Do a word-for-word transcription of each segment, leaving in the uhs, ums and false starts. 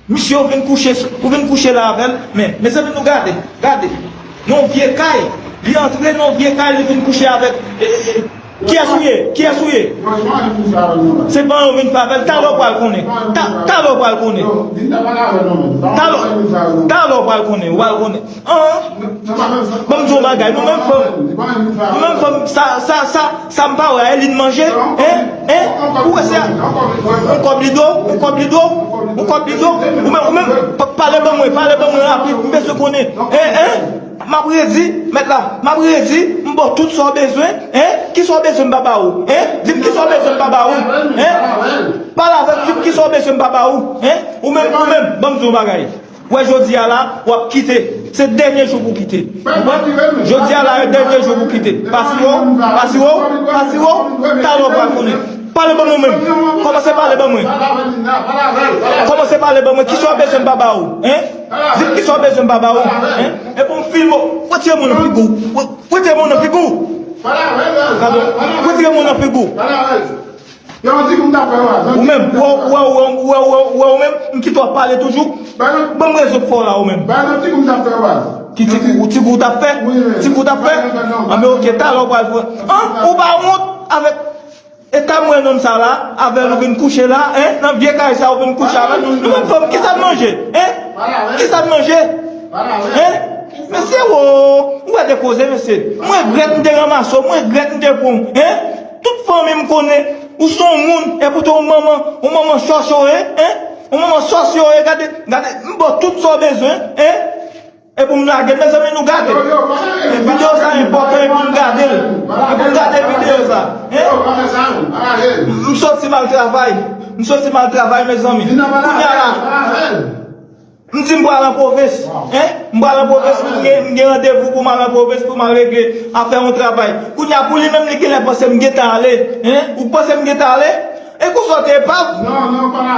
Misye, ou vin kouche, ou vin kouche la avè l. Men, mezanmi, nou gade, gade. Nan yon vye kay, li antre nan yon vye kay, li vin kouche avèk. E, e, e, kiyès ou ye? Kiyès ou ye? Se pa yon vin fè avè l. Talè w pral konnen. Ta- Talè w pral konnen. Talè, talè w pral konnen. Ou pral konnen. An? Ban m di w yon bagay, nou menm fanm, nou menm fanm, sa, sa, sa, sa m pa wè a, e li n manje, en, en, ou wè se yon kòb li do, yon kòb li do, yon kòb li do, ou menm, ou menm, pa- pale ban mwen, pale ban mwen rapid, m bezwen konnen, en, en, m ap redi, mèt la, m ap redi, m ba w tout sa w bezwen, en, ki sa w bezwen m pa ba ou, en, di m ki sa w bezwen m pa ba ou, en, pale avè m, di m ki sa w bezwen m pa ba ou, en, ou menm, ou menm, ban m di w yon bagay. Wè, jodi a la, w ap kite. Se dènye jou pou w kite. Jodi a la, e dènye jou pou w kite. Pa siro, pa siro, pa siro, talè w pral konnen. Pale ban mwen menm. Kòmanse pale ban mwen. Kòmanse pale ban mwen. Kisa w bezwen m pa ba ou? Hein? Di m kisa w bezwen m pa ba ou? Hein? E pou m filme w. Retire men w nan figi w. Retire men w nan figi w. Gade, retire men w nan figi w. Ou menm, ou wè, ou wè, ou menm, m kite w ap pale toujou. Ban m rezon fò la, ou menm. Ki ti kou, ti kou w t ap fè? Ti kou w t ap fè? Anben, oke, talè w pral fè. An, ou pa wont avèk eta m wè nonm sa la, avè l ou vin kouche la, en, nan vye kay sa ou vin kouche avè l. Nou menm fanm, kisa n manje? En? Kisa n manje? En? Mesye, wo, ou wè de koze, mesye. Mwen regrèt m te ranmase w, mwen regrèt m te pran w, en? Tout fanmi m konnen ou se yon moun, e poutan yon manman, yon manman sòsyo ye, en? Yon manman sòsyo ye, gade, gade, m ba w tout sa w bezwen, en? E pou m lage, mezanmi, nou gade. E videyo sa enpòtan, e pou m gade l. E pou m gade videyo sa, en? M soti m al travay. M soti m al travay, mezanmi. Kounye a la, m di m pral an pwovens, en? M pral an pwovens, m gen, m gen randevou pou m al an pwovens, pou m al regle afè yon travay. Kounye a, pou li menm, li genlè panse m gentan ale, en? Ou panse m gentan ale? E konsa w te epav?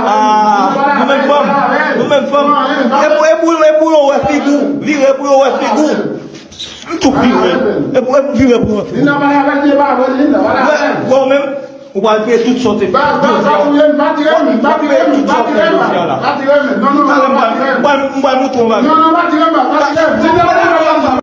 Ah, nou menm fanm, nou menm fanm. E pou, e pou, e pou yo wè figi w, vire pou yo wè figi w. M tou vire. E pou, e pou vire pou yo wè figi w. Wè, wè w menm. Ou pral peye tout sa w te fè jodi a. Ou pral peye tout sa w fè jodi a la. Talè m pral, m pral, m pral montre w bagay.